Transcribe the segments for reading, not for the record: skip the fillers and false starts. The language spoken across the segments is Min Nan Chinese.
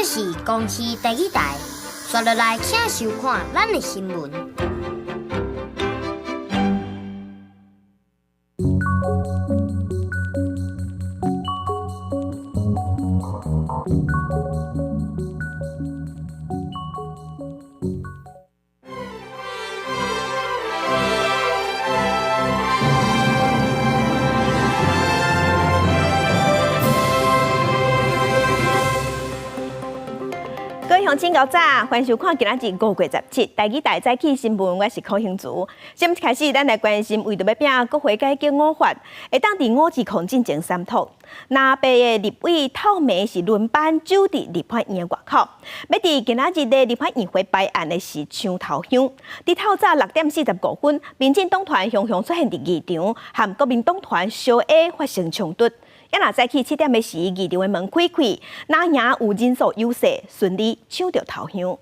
是公視台語台，紲落來請收看咱的新聞。各位鄉親早，歡迎收看今仔日5月17台語台早起新聞，我是柯興慈。先開始，咱來關心為著欲拚國會改革五法，會當佇5二零進前三讀。藍白的立委透暝是輪班守佇立法院外口，欲佇今仔日的立法院會排案的是搶頭香。佇透早6點45分，民進黨團雄雄出現佇議場，和國民黨團相下發生衝突。啊若早起7點的時，議場的門開開，若贏有人數優勢，順利搶著頭香。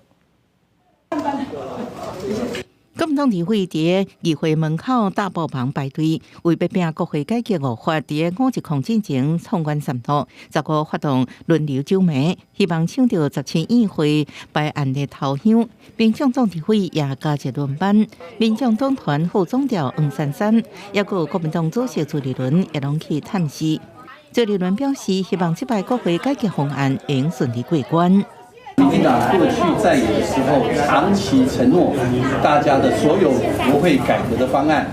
國民黨立委佇議會門口大布棚排隊，為欲拚國會改革五法，佇5二零進前創關三讀，15發動輪流守暝，希望搶著17院會排案的頭香。民眾黨立委也加入輪班，民眾黨團副總召黃珊珊，抑閣有國民黨主席朱立倫也攏去探視。朱立倫表示，希望這擺國會改革方案會順利過關。民進黨過去在野的時候，長期承諾大家的所有國會改革的方案，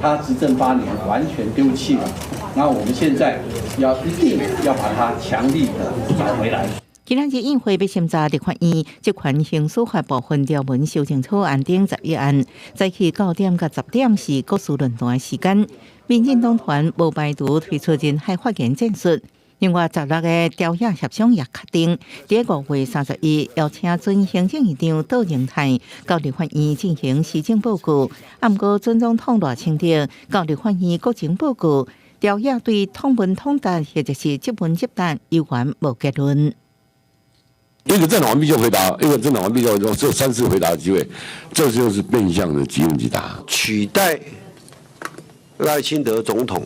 他執政8年完全丟棄了。那我們現在要一定要把它強力的找回來。今仔日院會欲審查立法院職權行使法部分條文修正草案等11案，早起9點到10點是國事論壇時間。民進黨團無排除推出人海發言戰術。另外，16個朝野協商也確定，佇5月31邀請準行政院長杜榮泰到立法院進行施政報告。啊，毋過準總統賴清德到立法院國情報告，朝野對統文統達或者是質問質答猶原無結論。一個政黨完畢就回答，一個政黨完畢就只有三次回答的機會，這就是變相的即問即答。取代賴清德總統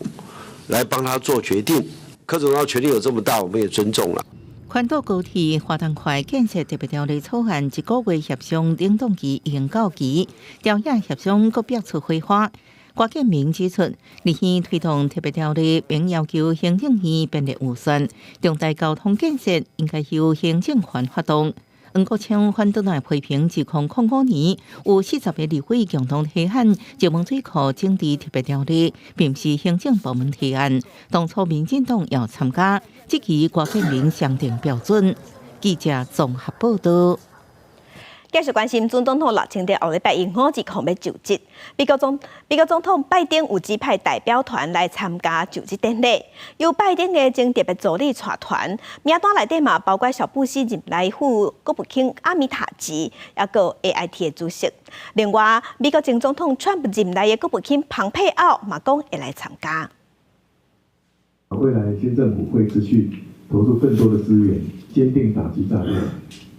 來幫他做決定，柯總統權力有這麼大，我們也尊重了。環島高鐵華東快建設特別條例草案一個月協商冷凍期已經到期，朝野協商閣爆出火花。郭建明指出，立院推動特別條例，並要求行政院編列預算，重大交通建設應該由行政權發動。黃國昌反轉來批評，2005年有40個立委共同提案，石門水庫整治特別條例，並毋是行政部門提案。當初民進黨也參加，質疑郭建明雙重標準。記者綜合報道。繼續關心準總統賴清德後禮拜一5二零欲就職，美國總統拜登有指派代表團來參加就職典禮，由拜登的前特別助理帶團，名單內底嘛包括小布希任內副國務卿阿米塔吉，抑閣 AIT 的主席。另外，美國前總統川普任內的國務卿龐佩奧嘛講會來參加。未來新政府會持續投入更多的資源，堅定打擊詐騙。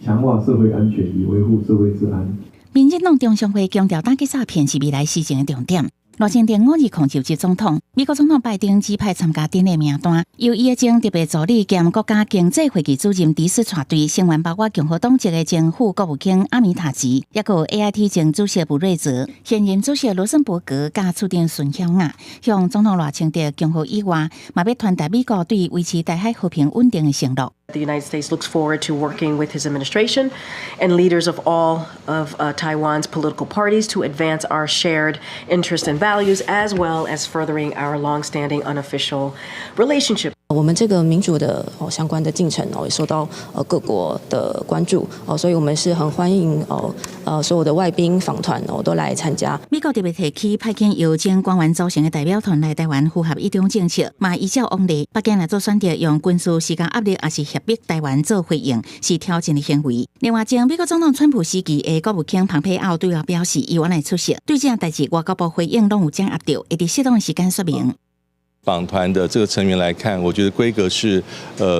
強化社會安全，以維護社會治安。民進黨中常會強調，打擊詐騙是未來施政的重點。賴清德5二零就職總統，美國總統拜登指派參加典禮名單，由伊的前特別助理兼國家經濟會議主任迪斯帶隊，成員包括共和黨籍的前副國務卿阿米塔吉，抑閣 AIT 前主席布瑞澤、現任主席羅森伯格佮處長孫曉雅，向總統賴清德恭賀以外，嘛欲傳達美國對維持台海和平穩定的承諾。 The United States looks forward to working with his administration and leaders of all of Taiwan's political parties to advance our shared interests and values, as well as furthering our long-standing unofficial relationship. 我們這個民主的相關的進程哦，也受到各國的關注哦，所以我們是很歡迎哦所有的外賓訪團哦都來參加。美國特別提起派遣由前官員組成的代表團來台灣，符合一中政策，嘛依照往例，北京若做選擇用軍事施加壓力，抑是脅迫台灣做回應，是挑戰的行為。另外，前美國總統川普時期的國務卿龐佩奧對外表示，伊願來出席，對這項代誌外交部回應攏有掌握著，會佇適當時間說明。訪團的這個成員來看，我覺得規格是，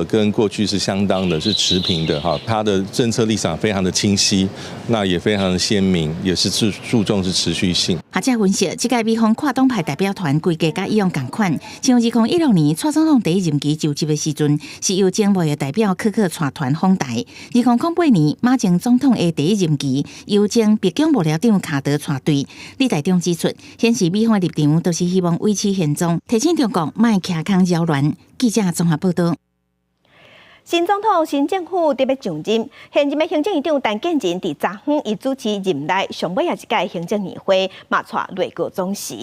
跟過去是相當的，是持平的哈。他的政策立場非常的清晰，那也非常的鮮明，也是注重是持續性。學者分析，這屆美方跨黨派代表團規格佮以往仝款，像2016年蔡總統第一任期就職的時陣，是由前貿易代表柯克帶團訪台；2008年馬前總統的第一任期，由前白宮幕僚長卡德帶隊。李台長指出，顯示美方的立場都是希望維持現狀，提醒中國莫騎空擾亂。記者綜合報道。新總統、新政府得欲上任，現任的行政院長陳建仁佇昨昏伊主持任內上尾仔一屆行政院會，嘛帶內閣總辭。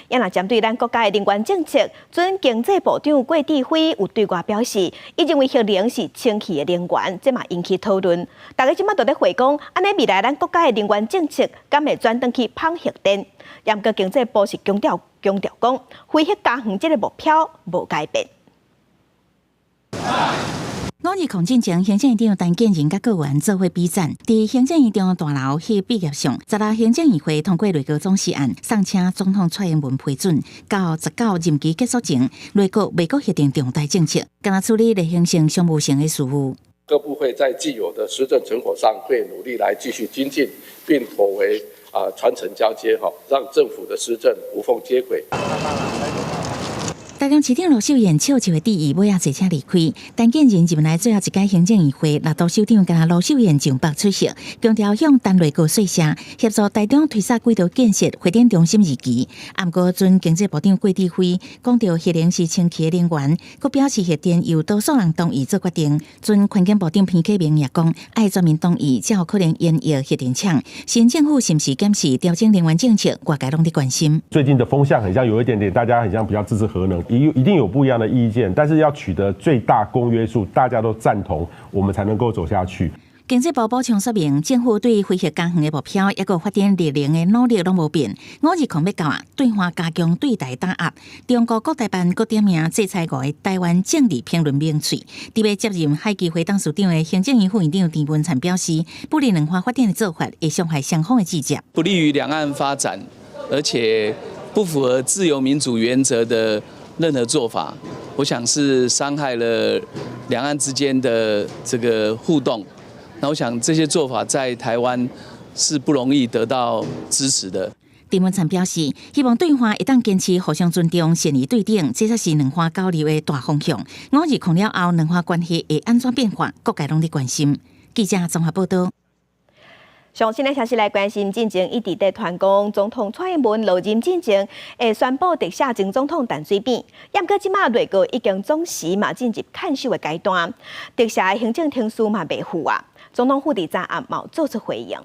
也若針對咱國家的能源政策，準經濟部長郭智輝有對外表示，伊認為核能是清氣的能源，這嘛引起討論。大家這馬都咧回講，按呢未來咱國家的能源政策，敢會轉轉去麭核電？毋過經濟部是強調講，非核家園這个目標無改變。520進前，行政院長陳建仁佮閣員做伙比讚，佇行政院長大樓翕畢業相。十六行政院會通過內閣總辭案，送請總統蔡英文批准。到19任期結束前，內閣袂閣核定重大政策，干焦處理例行性、商務性的事務。各部會在既有的施政成果上，會努力來繼續精進，並妥為傳承交接，哈，讓政府的施政無縫接軌。台中市長盧秀燕笑笑的致意，尾仔坐車離開。陳建仁入來最後一屆行政院會，六都首長佮盧秀燕上北出席，強調向陳內閣說聲，協助台中推捒軌道建設發展中心二期。毋過，準經濟部長郭智輝講到核能是清氣的能源，閣表示核電由多數人同意做決定。準環境部長彭啟明也講，愛全民同意，才有可能延役核電廠。新政府是毋是檢視調整能源政策，外界攏佇關心。最近的風向很像有一點點，大家很像比較支持核能。一定有不一樣的意見，但是要取得最大公約數，大家都贊同，我們才能夠走下去。經濟部補充說明，政府對非核家園的目標，抑閣發展綠能的努力攏無變。520欲到啊，對岸加強對台打壓。中國國台辦閣點名制裁五个台灣政治評論名嘴。佇欲接任海基會董事長的行政院副院長鄭文燦表示，不利兩岸發展的做法，會傷害雙方的志節，不利於兩岸發展，而且不符合自由民主原則的任何做法，我想是傷害了兩岸之間的這個互動。那我想這些做法在台灣是不容易得到支持的。鄭文燦表示，希望對岸會當堅持互相尊重、善意對等，這才是兩岸交流的大方向。520了後，兩岸關係會按怎變化，各界攏佇關心。記者綜合報道。上新的消息來關心，進前一直佇傳講，總統蔡英文落任進前會宣布特赦前總統陳水扁，毋過這馬內閣已經總辭嘛進入看守的階段，特赦的行政程序嘛袂赴啊。總統府佇昨暗嘛做出回應。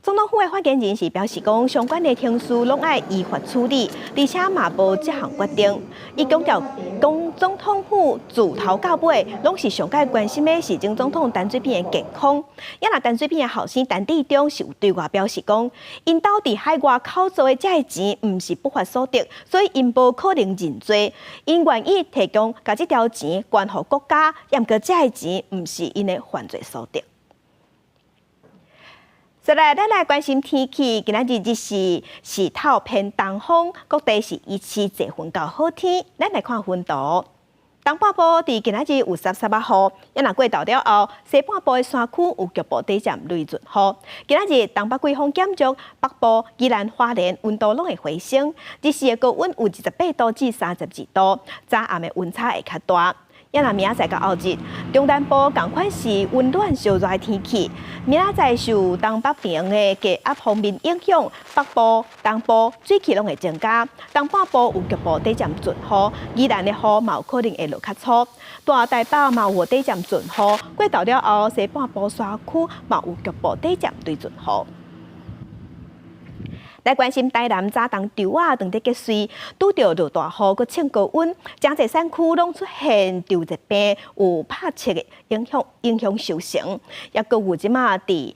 總統府的發言人是表示講，相關的程序攏愛依法處理，而且嘛無這項決定。伊強調講，總統府自頭到尾攏是上蓋關心的是前總統陳水扁的健康。也若陳水扁的後生陳致中是有對外表示講，𪜶兜佇海外口座的這个錢毋是不法所得，所以𪜶無可能認罪。𪜶願意提供共這條錢捐予國家，毋過這个錢毋是𪜶的犯罪所得。再來，咱來關心天氣。今仔日日時是透偏東風，各地是維持濟雲到好天。咱來看雲圖。東半部佇今仔日有濕濕仔雨，也若過晝了後，西半部的山區有局部短暫雷陣雨。今仔日東北季風減弱，北部、宜蘭花蓮溫度攏會回升，日時的高溫有28度至32度，早暗的溫差會較大。也若明仔載佮後日，中南部仝款是溫暖燒熱的天氣。明仔載受東北邊的低壓鋒面影響，北部、東部水汽攏會增加，東半部有局部短暫陣雨，宜蘭的雨嘛有可能會落較粗。大台北嘛有短暫陣雨，過晝了後，西半部山區嘛有局部短暫雷陣雨。來關心台南早冬稻仔當咧結穗，拄著落大雨，閣衝高溫，誠濟產區攏出現稻熱病，有拍七的影響，影響收成。抑閣有這馬佇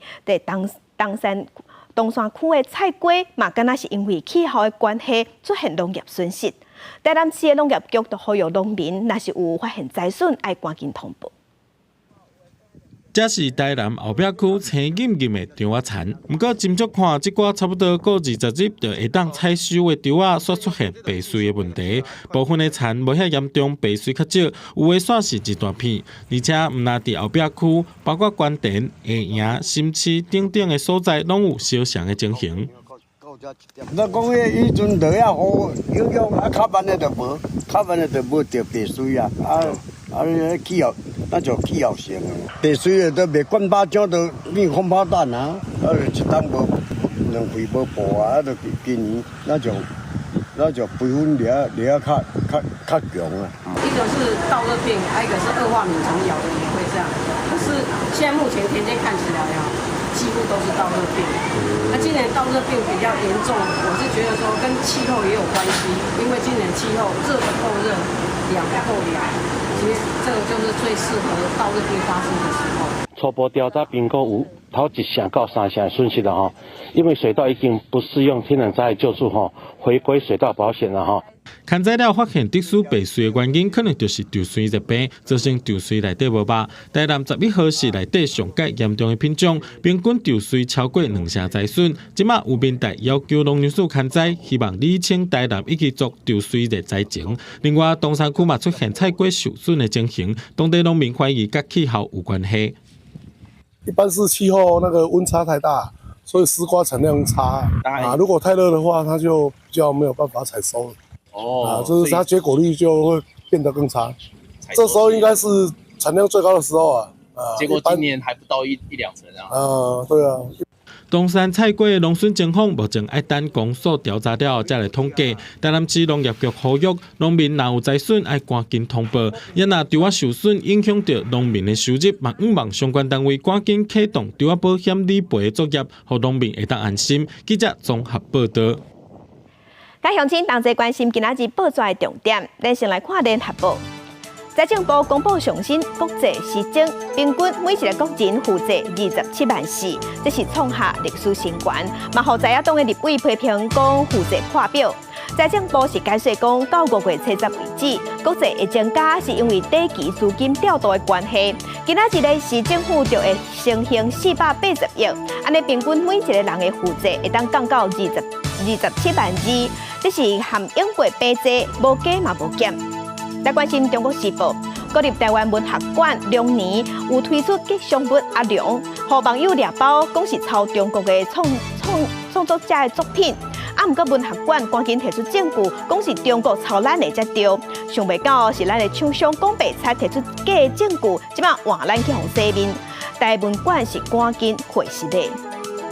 東山區的菜瓜，嘛敢若是因為氣候的關係出現農業損失。台南市的農業局就呼籲農民，若是有發現災損，愛趕緊通報。這是台南後壁區青吟吟的稻仔田，毋過斟酌看，這寡差不多過20日就會當採收的稻仔，煞出現白穗的問題。部分的田無遐嚴重，白穗較少，有的煞是一大片。而且毋但佇後壁區，包括官田、下營、新市等等的所在，攏有相像的情形。那講彼彼陣落遐雨影響啊，較慢的就無，較慢的就無著白穗啊，啊啊！氣候，咱就氣候性的，白穗的都袂管巴掌，都變空包彈啊！啊，一冬無兩季無播啊，啊，就今年咱就肥粉掠掠較較較強啊。一個是稻熱病，還一個是二化螟蟲咬的也會這樣。可是現在目前田間看起來啊，幾乎都是稻熱病。那今年稻熱病比較嚴重，我是覺得說跟氣候也有關係，因為今年氣候熱不夠熱，涼不夠涼。其實這個就是最適合稻熱病發生的時候。初步調查評估有頭一成到三成損失啦吼，因為水稻已經不適用天然災害救助吼，回歸水稻保險啦吼。勘災了發現特殊白穗的原因，可能就是稻穗熱病，造成稻穗內底無肉。台南11號是內底上蓋嚴重的品種，平均稻穗超過兩成災損。這馬有民代要求農糧署勘災，希望釐清台南以及作稻穗熱災情。另外，東山區嘛出現菜瓜受損的情形，當地農民懷疑佮氣候有關係。一般是氣候那個溫差太大，所以絲瓜產量差啊。如果太熱的話，它就比較沒有辦法採收了。哦，啊，就是它結果率就會變得更差。這時候應該是產量最高的時候啊。啊，結果今年還不到一一兩成啊。啊，對啊。東山菜瓜的農損情況，目前愛等公所調查了後才來統計。台南市農業局呼籲農民若有災損，愛趕緊通報。也若稻仔受損，影響著農民的收入，嘛向望相關單位趕緊啟動稻仔保險理賠的作業，予農民會當安心。記者綜合報道。佮鄉親同齊關心今仔日報紙的重點，咱先來看聯合報。財政部公布上新國債實徵，平均每一个國人負債27萬4，這是創下歷史新高。嘛，予在野黨的立委批評講負債破表。財政部是解釋講，到5月70為止，國債會增加是因為短期資金調度的關係。今仔日咧，市政府就會先行480億，按呢平均每一個人的負債會當降到27萬2，這是含英國比債，無加嘛無減。來關心中國時報，國立臺灣文學館兩年有推出吉祥物阿龍，予網友掠包，講是抄中國的創作者的作品。啊，毋過文學館趕緊提出證據，講是中國抄咱的才對。想袂到是咱的廠商講白賊提出假證據，這擺換咱去予洗面。臺文館是趕緊回實的。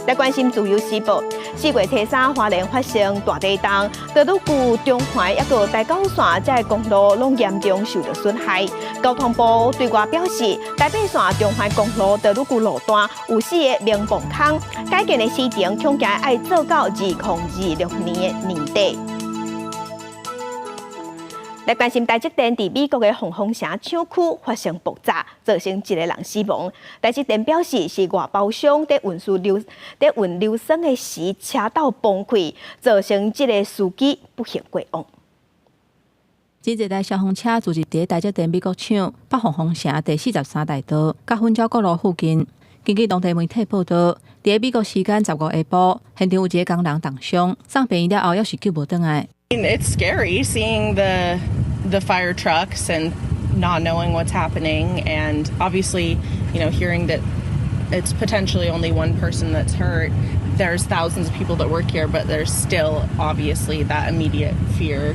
來關心自由時報，4月初3，花蓮發生大地動，道路區中環抑閣台九線這个公路攏嚴重受著損害。交通部對外表示，台八線中環公路道路區路段有四个明磅空，改建的時程恐驚愛做到2026年的年底。來關心台積電佇美國的鳳凰城廠區發生爆炸，造成一個人死亡。台積電表示是外包商佇運輸硫佇運硫酸的時車道崩潰，造成這个司機不幸過往。這一台消防車昨日佇台積電美國廠北鳳凰城第43大道，佮芬蕉國路附近。根據當地媒體報道，佇美國時間15下晡，現場有一个工人重傷，送病院了後，猶是救無轉來。 It's scary seeing the fire trucks and not knowing what's happening, and obviously, hearing that it's potentially only one person that's hurt. There's thousands of people that work here, but there's still obviously that immediate fear.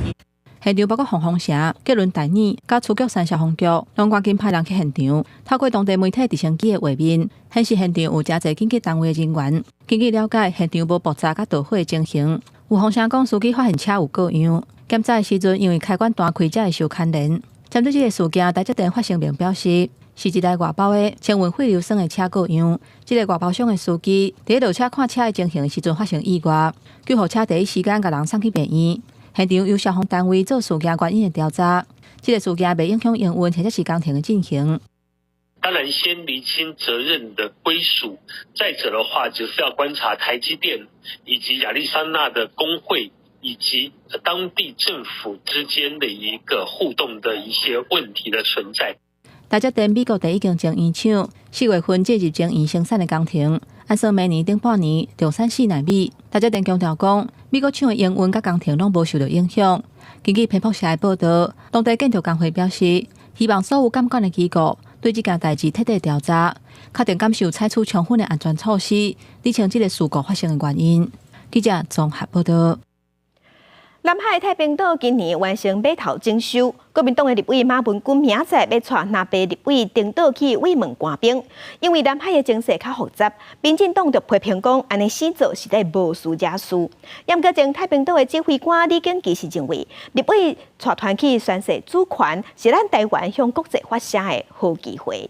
現場包括鳳凰城、吉倫大爾、佮出腳山消防局，攏趕緊派人去現場。透過當地媒體直升機的畫面，顯示現場有誠濟緊急單位的人員。根據了解，現場無爆炸佮導火的情形。有風聲講，司機發現車有過樣，檢查的時陣因為開關斷開，才會受牽連。針對這个事件，台積電發聲明表示，是一台外包的清運廢硫酸的車過樣。這个外包商的司機佇落車看車的情形的時陣發生意外，救護車第一時間共人送去病院。現場由消防單位做事件原因的調查，這个事件袂影響營運或者是工程的進行。當然，先釐清責任的歸屬，再者的話，就是要觀察台積電以及亞利桑那的工會以及當地政府之間的一個互動的一些問題的存在。台積電美國第一間晶圓廠，4月份進入晶圓生產的工程，按算明年頂半年量產4納米。台積電強調講，美國廠的營運佮工程攏無受著影響。根據彭博社的報導，當地建築工會表示，希望所有監管的機構對這件代誌徹底調查，確定敢是有採取充分的安全措施，釐清這个事故發生的原因。記者綜合報導。南海太平島今年完成碼頭整修，國民黨的立委馬文君明仔載欲帶藍白立委登島去慰問官兵，因為南海的情勢較複雜，民進黨就批評講，按呢死做是咧無事惹事。毋過前太平島的指揮官李景琦是認為，立委帶團去宣示主權，是咱台灣向國際發聲的好機會。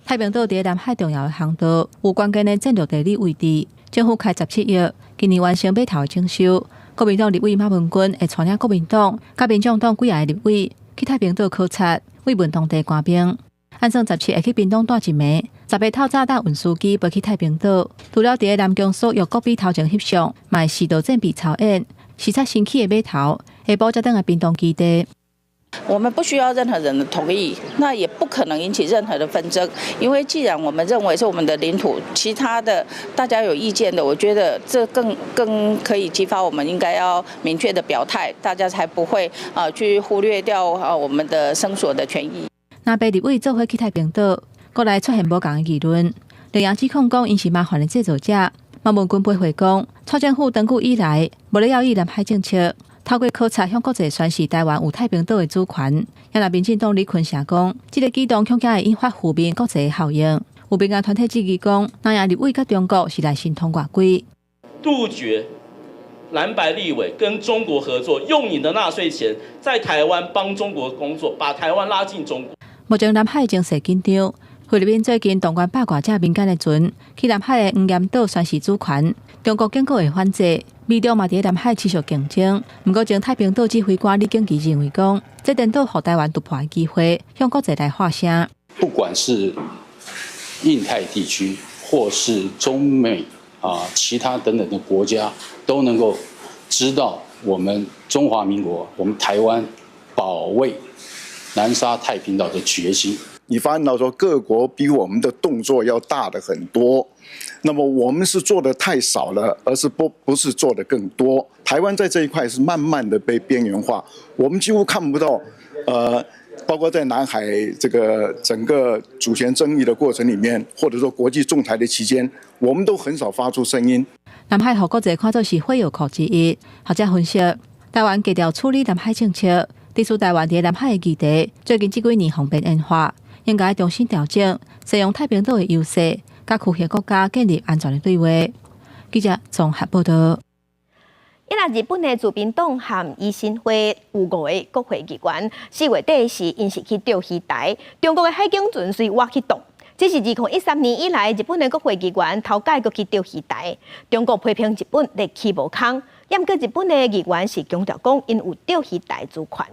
太平島佇南海重要的航道，有關鍵的戰略地理位置，政府開17億，今年完成碼頭的整修。國民黨立委馬文君會帶領國民黨佮民眾黨幾个立委去太平島考察，慰問當地官兵。按算17會去屏東蹛一暝，18透早搭運輸機飛去太平島。除了佇南宮所約國比頭前翕相，嘛會實地戰備操演，視察新起的碼頭，下晡才轉來屏東基地。我們不需要任何人的同意，那也不可能引起任何的紛爭，因為既然我們認為是我們的領土，其他的大家有意見的，我覺得這更可以激發我們應該要明確的表態，大家才不會啊去忽略掉啊我們的聲索的權益。藍白立委做伙去太平島，國內出現無仝的議論，綠營指控講𪜶是麻煩的製造者，馬文君駁回講，蔡政府長久以來無咧要意南海政策。透過考察向國際宣示台灣有太平島的主權，也若民進黨李坤城講，這个舉動恐驚會引發負面國際效應。有民間團體質疑講，藍營立委佮中國是來神通外鬼，杜絕藍白立委跟中國合作，用你的納稅錢在台灣幫中國工作，把台灣拉進中國。目前南海情勢緊張，菲律賓最近動員百外隻民間的船去南海的黃岩島宣示主權，中國警告會反制。美中嘛佇南海持續競爭，毋過前太平島指揮官李景琦認為講，這顛倒予台灣突破的機會，向國際來發聲。不管是印太地區，或是中美啊，其他等等的國家，都能夠知道我們中華民國、我們台灣保衛南沙太平島的決心。你發現到說各國比我們的動作要大的很多，那麼我們是做的太少了，而是不是做的更多。台灣在這一塊是慢慢的被邊緣化，我們幾乎看不到，包括在南海這個整個主權爭議的過程裡面，或者說國際仲裁的期間，我們都很少發出聲音。南海予國際看作是火藥庫之一，學者分析，台灣低調處理南海政策，支持台灣佇南海的議題，最近這幾年方便演化。應該重新調整，使用太平島的優勢，佮區域國家建立安全的對話。記者綜合報導。伊若日本的自民黨和維新會有五个國會議員，4月底時，𪜶是去釣魚台，中國的海警船隨倚去擋。這是2013年以來，日本的國會議員頭擺閣去釣魚台，中國批評日本咧起無空，毋過日本的議員是強調講，𪜶有釣魚台主權。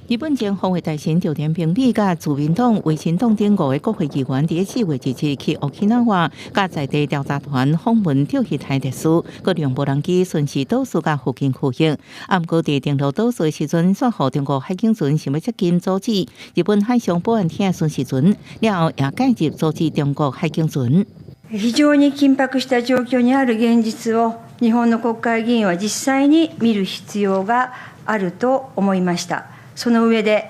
日本前防衛大臣稻田平美佮自民黨、維新黨等五个國會議員，佇4月27去沖繩，佮在地調查團訪問釣魚台歷史，閣用無人機巡視島嶼佮附近區域。啊，毋過佇登陸島嶼時陣，煞予中國海警船想欲接近阻止，日本海上保安廳巡視船了後也介入阻止中國海警船。非常に緊迫した狀況にある現実を日本の國會議員は実際に見る必要があると思いました。その上で、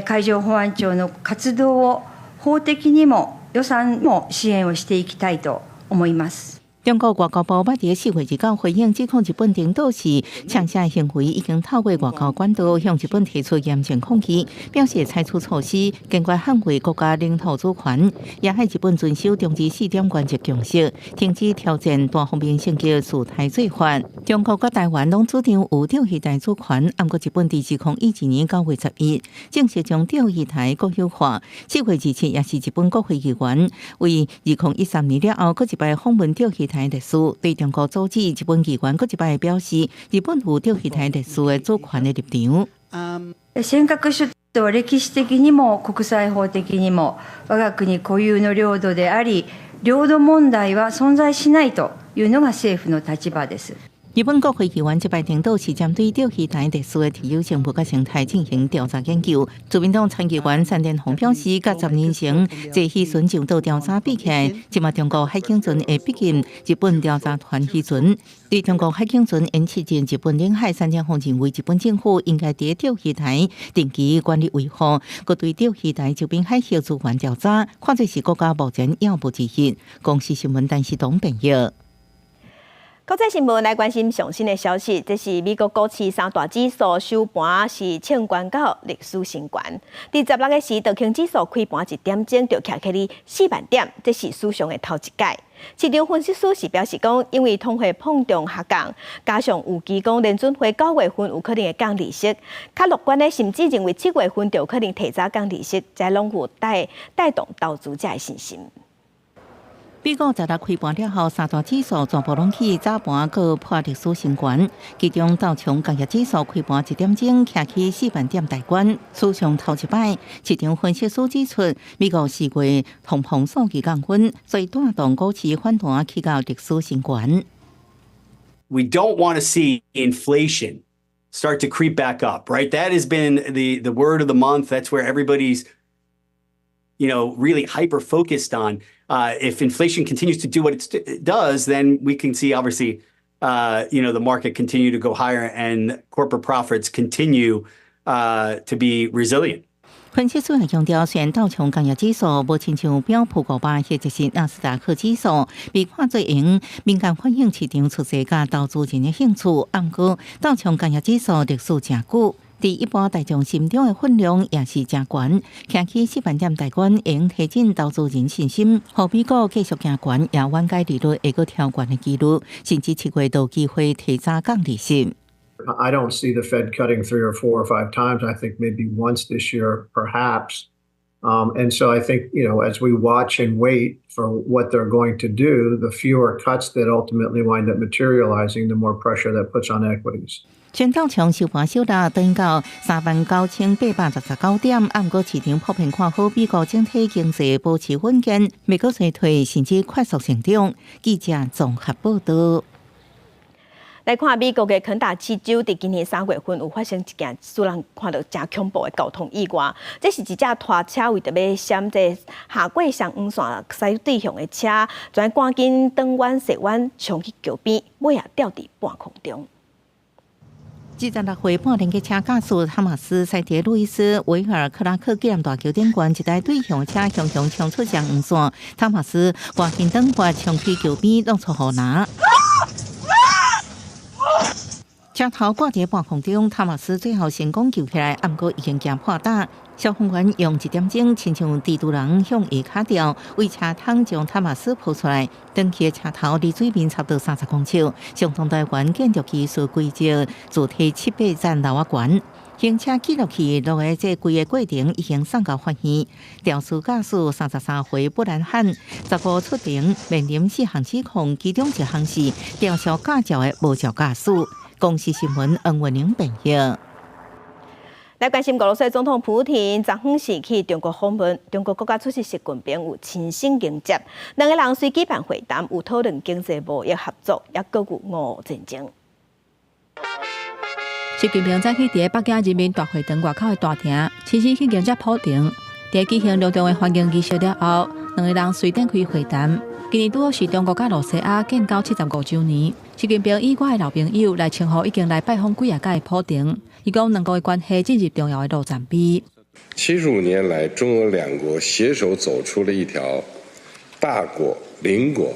海上保安庁の活動を法的にも予算も支援をしていきたいと思います。中國外交部捌佇4月29回應指控日本登島是嗆聲行為，已經透過外交管道向日本提出嚴正抗議，表示採取措施堅決捍衛國家領土主權，也愛日本遵守中日四點原則共識，停止挑戰單方面升級事態做法。中國佮台灣攏主張有釣魚台主權，毋過日本佇2012年9月11正式將釣魚台國有化。4月27也是日本國會議員為2013年了後，閣一擺訪問釣魚台歷史，對中國阻止日本議員閣一擺表示，日本有釣魚台歷史的主權的立場。尖閣諸島は歴史的にも國際法的にも我が國固有の領土であり、領土問題は存在しないというのが政府の立場です。日本國會議員這擺聽到是針對釣魚台歷史的特有性佮生態進行調查研究。自民黨參議員山田宏表示，佮10年前坐漁船上島調查比起來，這馬中國海警船會逼近日本調查團漁船。對中國海警船延遲進日本領海，山田宏認為日本政府應該佇釣魚台定期管理維護，閣對釣魚台周邊海域資源調查，看做是國家目前要務之一。公視新聞陳世東編譯。國際新聞來關心上新的消息，這是美國股市三大指數收盤是衝懸到歷史新高。佇16日時，道瓊指數開盤一點鐘就徛起咧4萬點，這是史上的頭一擺。市場分析師是表示講，因為通貨膨脹下降，加上預期講聯準會9月份有可能會降利息，較樂觀的甚至認為7月份就有可能提早降利息，這攏有帶帶動投資者的信心。美國十六開盤了後，三大指數全部攏起，早盤閣破歷史新高。其中道瓊工業指數開盤一點鐘，徛起4萬點大關，史上頭一擺。市場分析師指出，美國4月通膨數據降溫，所以帶動股市反彈去到歷史新高。 We don't want to see inflation start to creep back up, right? That has been the word of the month. That's where everybody's really hyper focused on. If inflation continues to do what it does, then we can see obviously, the market continue to go higher and corporate profits continue to be resilient. 分析師還強調，雖然道瓊工業指數無親像標普500或者是納斯達克指數被看做用民間反映市場出資佮投資人的興趣，毋過道瓊工業指數歷史誠久，佇一般大眾心中的分量也是誠懸，徛起4萬點大關，會提振投資人信心，予美股繼續行懸，也緩解利率會閣調懸的幾率，甚至7月都有機會提早降利息。 I don't see the Fed cutting three or four or five times. I think maybe once this year, perhaps. And so I think, as we watch and wait for what they're going to do, the fewer cuts that ultimately wind up materializing, the more pressure that puts on equities. 全道瓊收盤小落，轉到39,869點，毋過市場普遍看好美國整體經濟保持穩健，未閣衰退，甚至快速成長。記者綜合報道。來看美國的肯塔基州，佇今年3月份有發生一件使人看著誠恐怖的交通意外。這是一隻拖車為著欲閃這下過雙黃線駛對向的車，就趕緊轉彎踅彎衝去橋邊，尾仔吊佇半空中。26歲半電機車駕駛湯馬斯駛佇路易斯維爾克拉克紀念大橋頂懸，一台對向車雄雄衝出雙黃線，湯馬斯趕緊轉彎衝去橋邊，弄出予拿。車頭掛佇半空中，湯馬斯最後成功救起來，毋過已經驚破膽。消防員用一點鐘，親像蜘蛛人向下跤掉，為車窗將湯馬斯抱出來。斷去的車頭離水面差不多30公尺，消防隊員建築技術規則自提七八層樓仔懸。行車記錄器錄的這規个過程已經送到法院。肇事駕駛33歲布蘭漢，15出庭面臨四項指控，其中一項是吊銷駕照的無照駕駛。公視新聞黃文玲編譯。來關心俄羅斯總統普廷，昨昏是去中國訪問，中國國家主席習近平有親身迎接，兩個人隨舉辦會談，有討論經濟貿易合作，抑閣有俄烏戰爭。習近平早起佇北京人民大會堂外口的大廳，親身去迎接普廷。佇舉行隆重的歡迎儀式了後，兩個人隨展開會談。今年拄好是中國佮俄羅斯建交75週年，習近平以我的老朋友來稱呼已經來拜訪幾仔擺的普廷。伊講兩國的關係進入重要的路程碑。 75年來，中俄兩國攜手走出了一條大國鄰國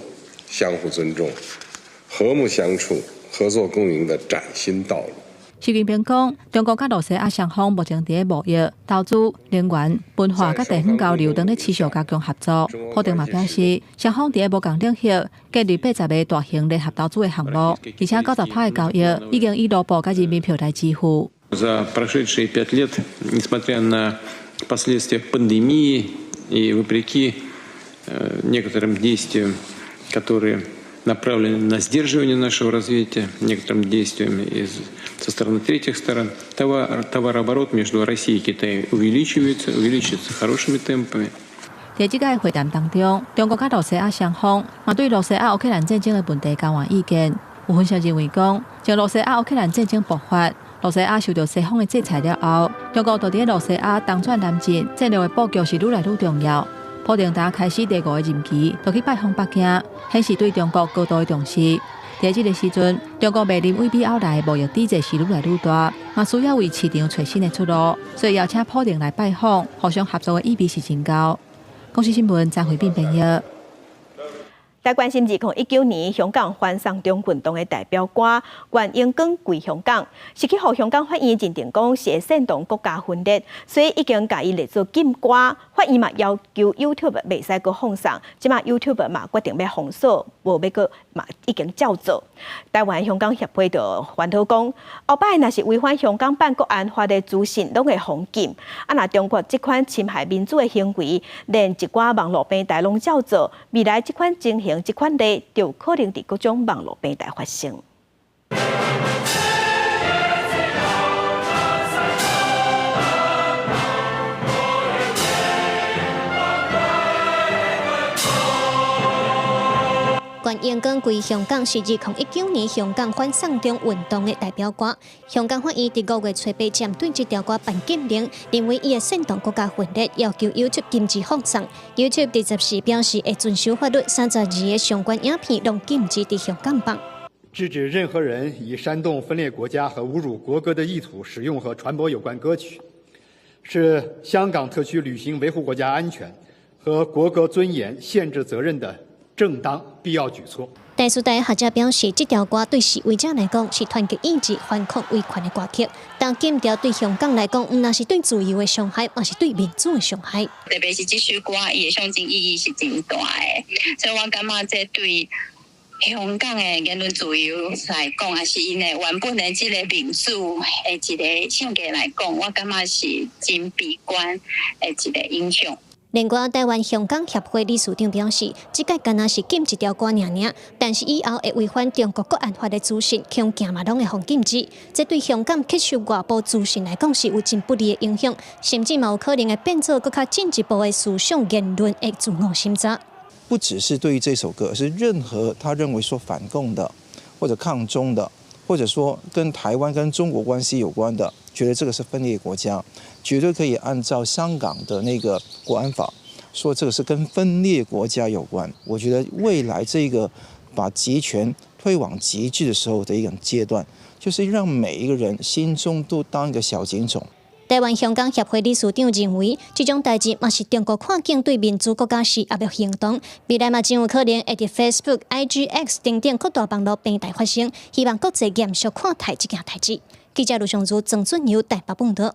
相互尊重、和睦相處、合作共贏的嶄新道路。習近平講，中國佮俄羅斯雙方目前佇貿易、投資、能源、文化佮地方交流等咧持續加強合作。普丁嘛表示，雙方佇無仝領域建立80個大型聯合投資的項目，而且90%的交易已經以盧布佮人民幣來支付。 За прошедшие 5 лет, несмотря на последствия пандемии и вопреки некоторым действиям, которые направлены на сдерживание нашего развития, некоторым действиям со стороны третьих сторон, товарооборот между Россией и Китаем увеличивается, увеличивается хорошими темпами. 佇這個會談當中，中國佮俄羅斯雙方嘛對俄羅斯烏克蘭戰爭的問題交換意見。有分析認為講，從羅西亞烏克蘭戰爭爆發，羅西亞受著西方的制裁了後，中國佇咧羅西亞東轉南進戰略的布局是愈來愈重要。普丁打開始第五个任期，就去拜訪北京，顯示對中國高度的重視。佇這个時陣，中國面臨對美歐來貿易抵制是愈來愈大，嘛需要為市場揣新的出路，所以邀請普丁來拜訪，互相合作的意味是真高。公視新聞張惠敏編譯。來關心2019年香港反送中運動的代表歌《願榮光歸香港》，是去予香港法院認定講是會煽動國家分裂，所以已經共伊列做禁歌。法院嘛要求 YouTube 袂使閣放送，這馬 YouTube 嘛決定欲封鎖，無欲閣嘛已經照做。台灣香港協會就煩惱講，後擺若是違反香港版國安法的資訊，攏會予禁。啊，若中國這款侵害民主的行為，連一寡網路平台攏照做，未來這款情形、這款例，就有可能佇各種網路平台發生。願榮光歸香港是2019年香港反送中運動的代表歌。香港法院佇5月初八針對這條歌頒禁令，認為伊會煽動國家分裂，要求 YouTube 禁止放送。YouTube 24表示會遵守法律，32個相關影片攏禁止佇香港放。制止任何人以煽動分裂國家和侮辱國歌的意圖使用和傳播有關歌曲，是香港特區履行維護國家安全和國歌尊嚴憲制責任的正當必要舉措。大樹大學者表示，這條歌對示威者來講是團結意志、反抗威權的歌曲，但禁條對香港來講，毋但是對自由的傷害，嘛是對民主的傷害。特別是這首歌，伊的象徵意義是真大的，所以我感覺這對香港的言論自由來講，抑是𪜶的原本的這个民主的一个性格來講，我感覺是真悲觀的一个影響。另外，台灣香港協會理事長表示，這擺敢若是禁一條歌爾爾，但是以後會違反中國國安法的資訊，恐驚嘛攏會予禁止。這對香港吸收外部資訊來講是有真不利的影響，甚至嘛有可能會變做閣較進一步的思想言論的自我審查。不只是對於這首歌，而是任何他認為說反共的，或者抗中的，或者說跟台灣跟中國關係有關的，覺得這個是分裂國家，絕對可以按照香港的那個國安法，說這個是跟分裂國家有關。我覺得未來這個把極權推往極致的時候的一種階段，就是讓每一個人心中都當一個小警總。台灣香港協會理事長認為，這種代誌嘛是中國看見對民主國家施壓的行動，未來嘛真有可能會佇 Facebook、IG、X 等等各大網路平台發生，希望國際嚴肅看待這件代誌。記者盧尚如、曾俊友台北報導。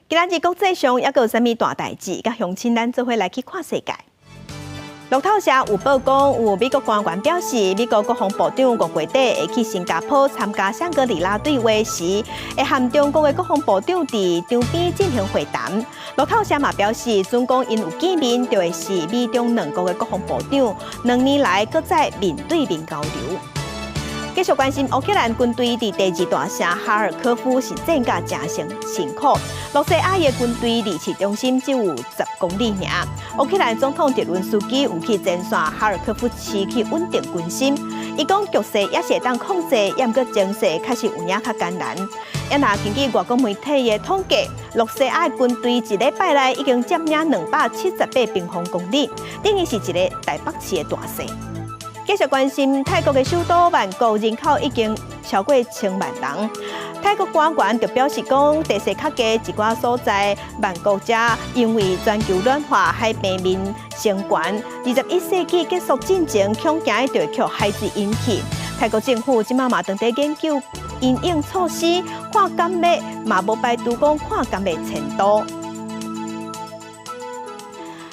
今仔日國際上猶閣有啥物大代誌？佮鄉親咱做伙來去看世界。路透社有報講，有美國官員表示，美國國防部長5月底會去新加坡參加香格里拉對話時，會和中國的國防部長佇場邊進行會談。路透社嘛表示，準講𪜶有見面，就會是美中兩國的國防部長2年來閣再面對面交流。繼續關心烏克蘭軍隊佇第二大城哈爾科夫是戰甲誠辛苦，羅西亞的軍隊離市中心只有10公里爾。烏克蘭總統澤倫斯基有去前線哈爾科夫市去穩定軍心，伊講局勢猶是會當控制，毋過情勢確實有影較艱難。啊若根據外國媒體的統計，羅西亞的軍隊一禮拜內已經佔領278平方公里，等於是一个台北市的大細。繼續關心泰國的首都曼谷人口已經超過千萬人。泰國官員就表示講，地勢較低一寡所在，曼谷遮因為全球暖化，海平面升懸。21世紀結束進前，恐驚就會予海水淹去。泰國政府這馬嘛正佇研究因應措施，看敢欲嘛無排除講看敢欲遷都。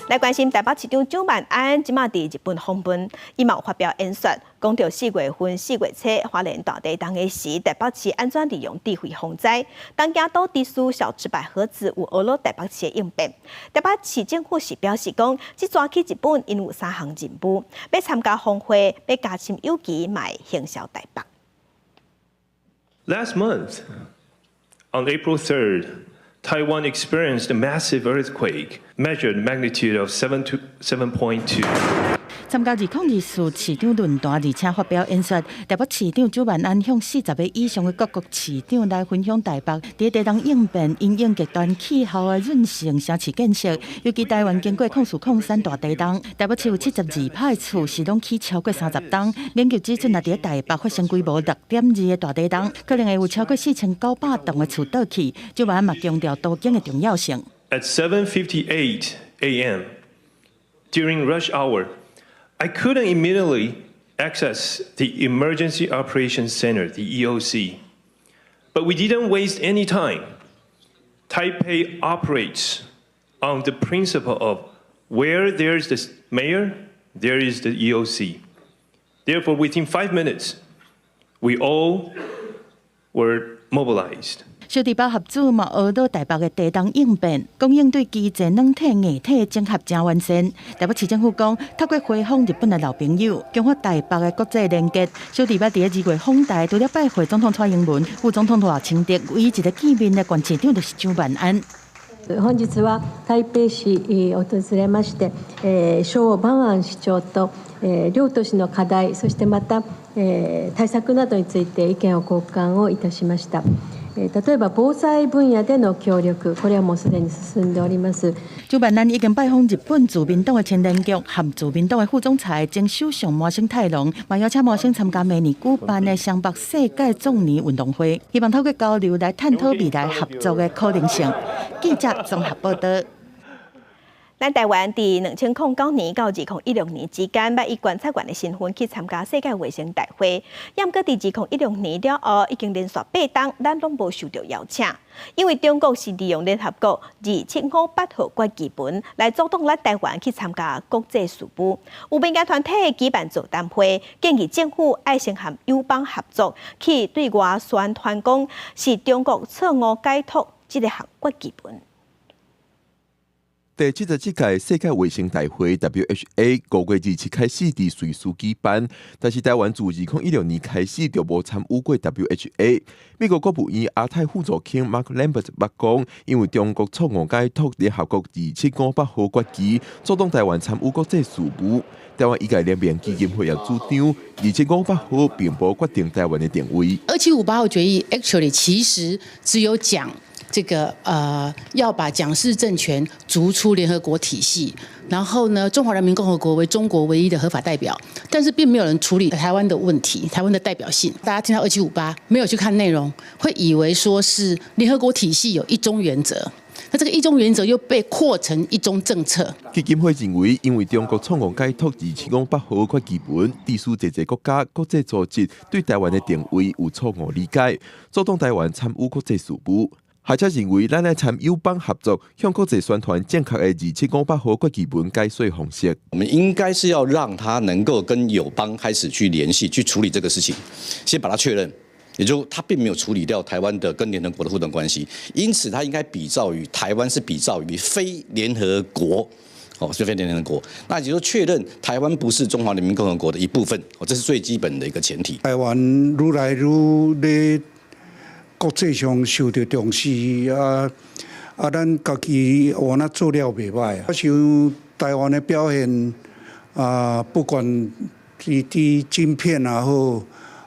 來關心台北市長蔣萬安，這馬佇日本訪問，伊嘛有發表演說，講著4月份4月初花蓮大地震的時，台北市按怎利用智慧防災，東京都知事小池百合子有學了台北市的應變。台北市政府是表示講，這逝去日本𪜶有三項任務，欲參加峰會，欲加深友誼，嘛會行銷台北。 Last month, on April 3rd, Taiwan experienced a massive earthquake, measured magnitude of 7 to 7.2. 參加2024市長論壇，而且發表演說。台北市長蔣萬安向40個以上的各國市長來分享台北佇地動應變、因應極端氣候的韌性城市建設。尤其台灣經過04、03大地動，台北市有72擺厝是攏起超過30冬。研究指出，若佇台北發生規模6.2的大地動，可能會有超過4900棟的厝倒去。蔣萬安嘛強調都更的重要性。 At 7:58 a.m. during rush hour, I couldn't immediately access the Emergency Operations Center, the EOC. But we didn't waste any time. Taipei operates on the principle of where there's the mayor, there is the EOC. Therefore, within 5 minutes, we all were mobilized. 小弟包合主嘛，學到台北的地動應變，講應對機制軟體硬體整合誠完善。台北市政府講，透過回訪日本的老朋友，強化台北的國際連結。小弟捌佇2月訪台，除了拜會總統蔡英文、副總統賴清德，唯一一個見面的縣市長就是蔣萬安。本日は台北市訪れまして、蕭萬安市長と両都市の課題、そしてまた対策などについて意見を交換をいたしました。例えば防災分野での協力、これはもうすでに進んでおります。蔣萬安已經拜訪日本自民黨的青年局和自民黨的副總裁前首相麻生太郎，嘛邀請麻生參加明年舉辦的雙北世界壯年運動會，希望透過交流來探討未來合作的可能性。記者綜合報道。咱台灣佇2009年到2016年之間，捌以觀察員的身份去參加世界衛生大會。毋過佇2016年了後，已經連續8冬，咱攏無受著邀請，因為中國是利用聯合國2758號決議文來阻擋咱台灣去參加國際事務。有民間團體舉辦座談會，建議政府愛先和友邦合作，去對外宣傳講是中國錯誤解讀這个項決議文。第77屆世界衛生大會 （WHA） 5月27開始佇瑞士舉辦，但是台灣自2016年開始就無參與過 WHA。美國國務院亞太副助卿 Mark Lambert 捌講，因為中國錯誤解讀聯合國2758號決議，阻擋台灣參與國際事務。台灣醫界聯盟基金會也主張，2758號並無決定台灣的定位。 2758號決議 actually 其實只有講。這個要把蔣氏政權逐出聯合國體系，然後呢，中華人民共和國為中國唯一的合法代表，但是並沒有人處理台灣的問題，台灣的代表性。大家聽到二七五八，沒有去看內容，會以為說是聯合國體系有一中原則，那這個一中原則又被擴成一中政策。基金會認為，因為中國錯誤解讀2758號決議文，致使濟濟國家、國際組織對台灣的定位有錯誤理解，阻擋台灣參與國際事務。學者認為，咱愛參友邦合作，向國際宣傳正確的2758號決議文解說方式。我們應該是要讓他能夠跟友邦開始去聯繫，去處理這個事情，先把它確認。也就他並沒有處理掉台灣的跟聯合國的互動關係，因此他應該比照於台灣是比照於非聯合國。哦，是非聯合國，那也就是確認台灣不是中華人民共和國的一部分，哦，這是最基本的一個前提。台灣愈來愈咧國際上受著重視啊啊！咱家己我那做了袂䆀啊。我想台灣的表現啊，不管是佇晶片也好，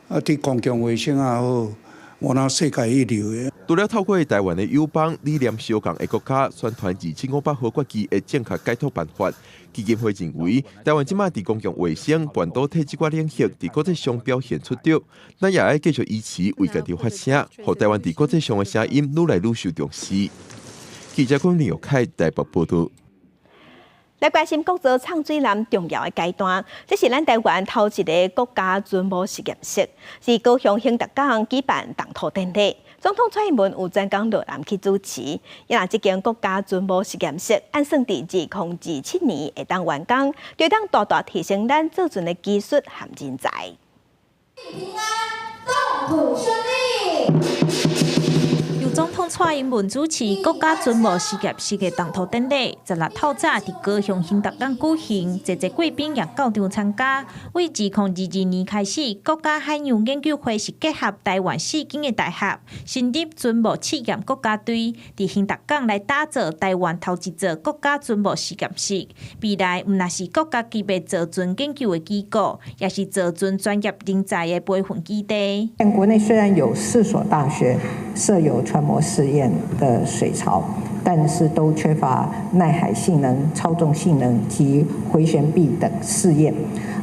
啊，佇公共衛生也好，我那世界一流的。除了透過台灣的友邦理念相仝的國家宣傳2758號決議的正確解讀辦法，基金會認為，台灣這馬佇公共衛生、半導體這寡領域，佇國際上表現出色，咱也愛繼續維持為家己發聲，予台灣佇國際上的聲音愈來愈受重視。記者郭林玉凱台北報導。來關心國造藏水艦重要的階段，這是咱台灣頭一个國家軍模實驗室，是高雄興達港舉辦動土典禮。總統蔡英文有專工落南去主持。若這間國家軍模實驗室按算佇2027年會當完工，就當大大提升咱造船的技術和人才。平安，動土順利。總統蔡英文主持國家船模實驗室的動土典禮，16透早佇高雄興達港舉行，濟濟貴賓也到場參加。為2022年開始，國家海洋研究會是結合臺灣四間的大學，成立船模試驗國家隊，佇興達港來打造臺灣頭一座國家船模實驗室。未來毋但是國家級的造船研究的機構，也是造船專業人才的培訓基地。但國內雖然有四所大學設有船模試驗的水槽，但是都缺乏耐海性能、操縱性能及迴旋臂等試驗。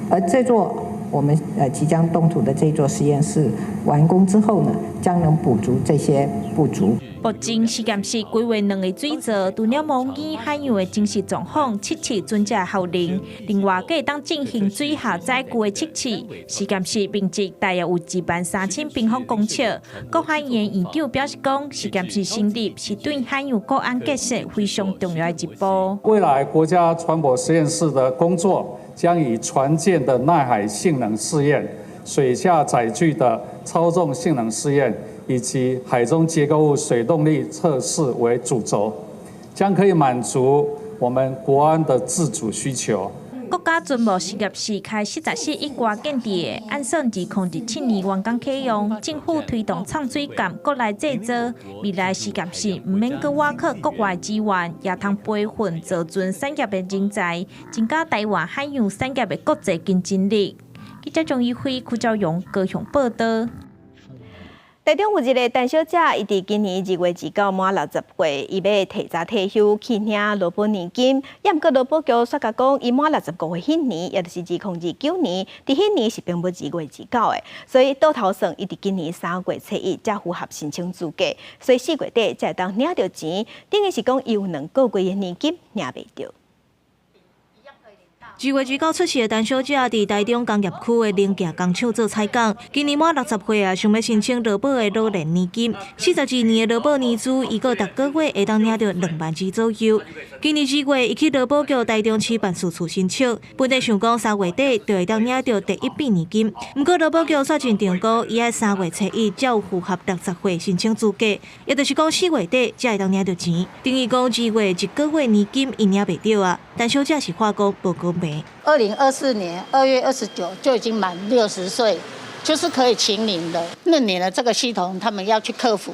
而這座我們即將動土的這座實驗室完工之後呢，將能補足這些不足。目前實驗室規劃兩个水槽，除了模擬海洋的真實狀況，測試船隻效能，另外閣會當進行水下載具的測試。實驗室面積大約有1萬3千平方公尺。國海院院長表示講，實驗室成立是對海洋國安建設非常重要的一步。未來國家船舶實驗室的工作將以船艦的耐海性能試驗、水下載具的操縱性能試驗，以及海中結構物水動力測試為主軸，將可以滿足我們國安的自主需求。國家船模實驗室開44億外建置的，按算2027年完工啟用。政府推動藏水艦國內製造，未來實驗室毋免閣倚靠國外資源，也通培訓造船產業的人才，增加臺灣海洋產業的國際競爭力。記者張怡輝、柯昭榮高雄報導。台中有一个陳小姐，伊佇今年2月29滿60歲，伊欲提早退休去領勞保年金。也毋過勞保局煞共講，伊滿65歲彼年，也就是2029年，佇彼年是並無2月29的，所以倒頭算，伊佇今年3月初1才符合申請資格，所以4月底才會當領著錢，等於是講伊有2個月的年金領袂著。2月29出世的陳小姐，佇台中工業區的零件工廠做採工。今年滿60歲啊，想欲申請勞保的老年年金。42年的勞保年資，伊閣逐个月會當領著2萬二左右。今年2月，伊去勞保局台中市辦事處申請，本來想講3月底就會當領著第一筆年金。毋過勞保局煞認定講，伊愛3月初1才有符合60歲申請資格，也就是講4月底才會當領著錢。等於講2月一个月年金伊領袂著啊。陳小姐是話講無公平。2024年2月29就已經滿60歲，就是可以請領的。那年的這個系統，他們要去克服，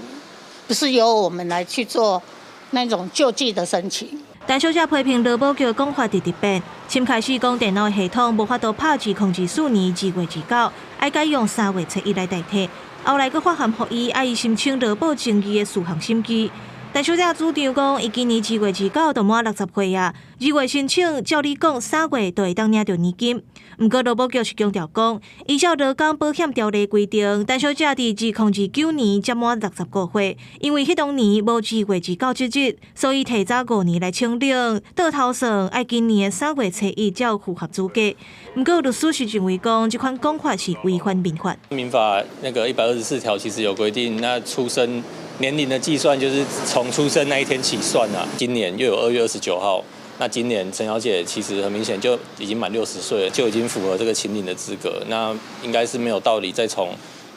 不是由我們來去做那種救濟的申請。陳小姐批評勞保局講法直直變，先開始講電腦系統無法度拍2024年2月29，愛改用3月初1來代替。後來閣發函予伊，愛伊申請勞保爭議的事項審議。陳小姐主張講，伊今年2月29就滿60歲啊，2月申請，照理講3月就會當領著年金。毋過勞保局是強調講，依照勞工保險條例規定，陳小姐佇2029年才滿65歲，因為彼當年無2月29這日，所以提早5年來請領，倒頭算愛今年的3月初1才有符合資格。毋過律師是認為講，這款講法是違反民法。民法那個124條其實有規定，那出生年齡的計算就是從出生那一天起算啊。今年又有2月29號。那今年陳小姐其實很明顯就已經滿60歲了，就已經符合這個請領的資格。那應該是沒有道理再從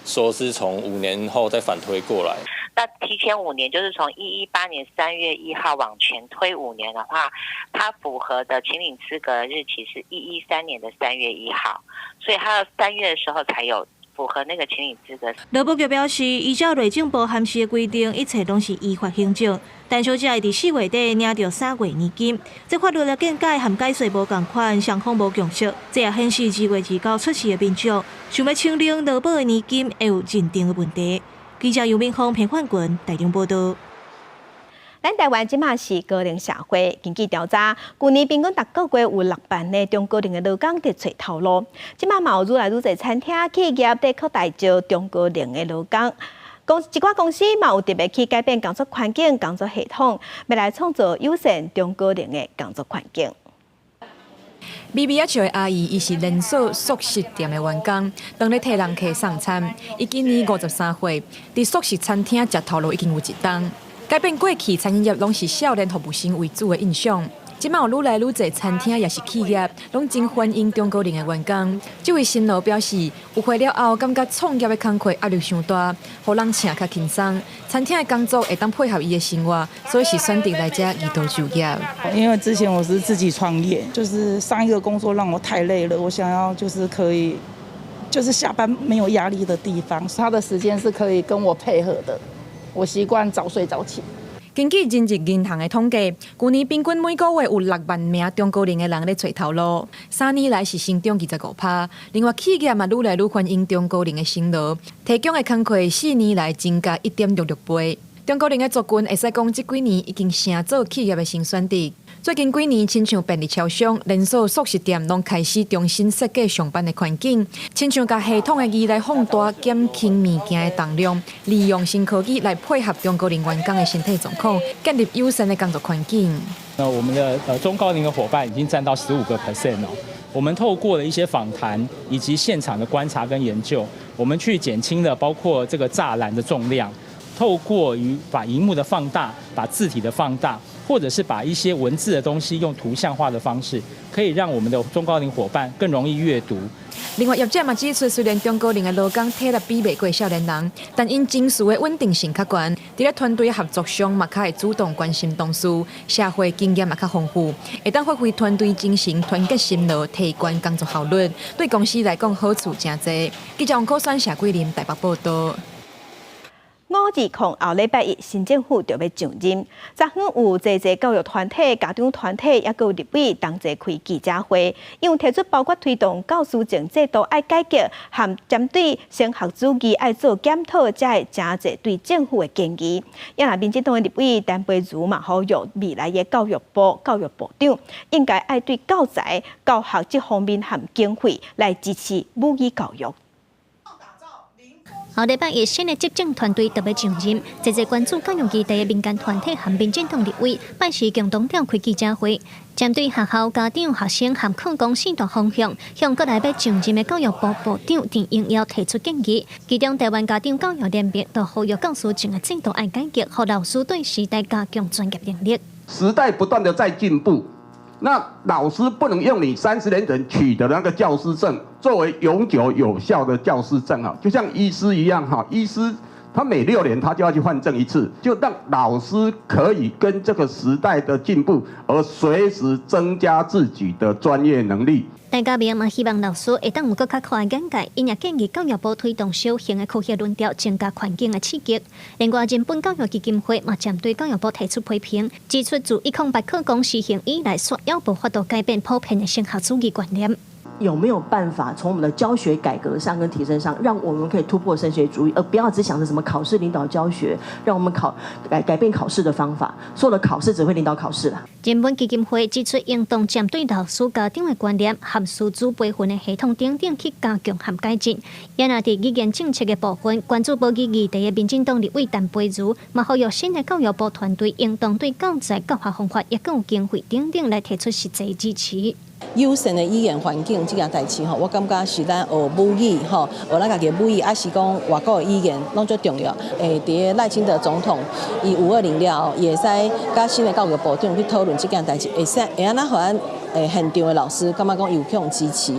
說是從5年後再反推過來。那提前五年就是從118年3月1號往前推五年的話，它符合的請領資格的日期是113年的3月1號，所以他要3月的時候才有符合那個請領資格。勞保局表示，依照內政部函釋的規定，一切攏是依法行政。陳小姐會佇4月底領著3月年金，這法律的見解和解說無仝款，雙方無共識。這也顯示2月29出世的民眾想欲請領勞保的年金，會有認定的問題。記者尤明峰、彭焕群台中報導。咱台灣這馬是高齡社會，根據調查，舊年平均逐個月有6萬个中高齡的勞工佇揣頭路。這馬嘛有愈來愈濟餐廳企業佇擴大招中高齡的勞工。一寡公司嘛有特別去改變工作環境、工作系統，欲來創造友善中高齡的工作環境。微微仔笑的阿姨，伊是連鎖速食店的員工，當咧替人客送餐。伊今年53歲，佇速食餐廳食頭路已經有一冬。改變過去餐飲業攏是少年服務生為主的印象。這馬有愈來愈濟餐廳抑是企業，攏真歡迎中高齡的員工。這位新奴表示，有歲了後，感覺創業的工課壓力傷大，予人請較輕鬆。餐廳的工作會當配合伊的生活，所以是選擇來遮移動就業。因為之前我是自己創業，就是上一個工作讓我太累了，我想要就是可以，就是下班沒有壓力的地方，他的時間是可以跟我配合的。我習慣早睡早起。根據人力銀行的統計，舊年平均每個月有6萬名中高齡的人咧揣頭路，3年來是成長25%。另外，企業嘛愈來愈歡迎中高齡的新勞，提供的工課4年來增加1.66倍。中高齡的族群會使講，這幾年已經成做企業的新選擇。最近幾年，親像便利超商、連鎖速食店，攏開始重新設計上班的環境，親像共系統的儀來放大、減輕物件的重量，利用新科技來配合中高齡員工的身體狀況，建立友善的工作環境。那我們的中高齡的夥伴已經佔到15% 哦。我們透過了一些訪談以及現場的觀察跟研究，我們去減輕了包括這個柵欄的重量，透過於把螢幕的放大，把字體的放大。或者是把一些文字的東西用圖像化的方式，可以讓我們的中高齡夥伴更容易閱讀。另外，業者嘛指出，雖然中高齡的勞工體力比袂過少年人，但𪜶情緒的穩定性較懸，佇咧團隊合作上嘛較會主動關心同事，社會經驗嘛較豐富，會當發揮團隊精神、團結心勞，提懸工作效率，對公司來講好處誠濟。記者王可選、謝桂林台北報道。520後禮拜一，新政府就欲上任。昨昏有濟濟教育團體、家長團體，抑閣有立委同齊開記者會，𪜶有提出包括推動教師證制度愛改革，和針對升學主義愛做檢討，遮的誠濟對政府的建議。也若民進黨的立委陳培儒嘛，呼籲未來的教育部教育部長應該愛對教材、教學這方面和經費來支持母語教育。後禮拜一，新的執政團隊就欲上任，濟濟關注教育議題的民間團體和民進黨立委，拜四共同召開記者會，針對學校、家長、學生和課工四大方向，向閣來欲上任的教育部部長陳英耀提出建議。其中，台灣家長教育聯盟就呼籲教師證的制度愛改革，予老師對時代加強專業能力。時代不斷的在進步。那老師不能用你30年前取得那個教師證作為永久有效的教師證啊，就像醫師一樣哈，醫師他每6年他就要去換證一次，就讓老師可以跟這個時代的進步而隨時增加自己的專業能力。大家明嘛希望老師會當有閣較闊的眼界，𪜶也建議教育部推動小型的科學論調，增加環境的刺激。另外，人本教育基金會嘛針對教育部提出批評，指出自108課綱施行以來，卻猶無法度改變普遍的升學主義觀念。有沒有辦法從我們的教學改革上跟提升上，讓我們可以突破升學主義，而不要只想着什麼考試領導教學，讓我們考改改變考試的方法，所有的考試只會領導考試啦。人本基金會指出，應當針對老師家長的觀念和師資培訓的系統等等去加強和改進。也若佇語言政策的部分，關注母語議題的民進黨立委陳培儒，嘛呼籲新的教育部團隊應當對教材、教學方法、抑閣有經費等等來提出實際支持。友善的語言環境這件代誌吼，我感覺是咱學母語吼，學咱家己的母語，抑是講外國的語言，攏足重要。佇賴清德總統，伊520了後，伊會使佮新的教育部長去討論這件代誌，會使會按怎予咱現場的老師感覺講有去予支持。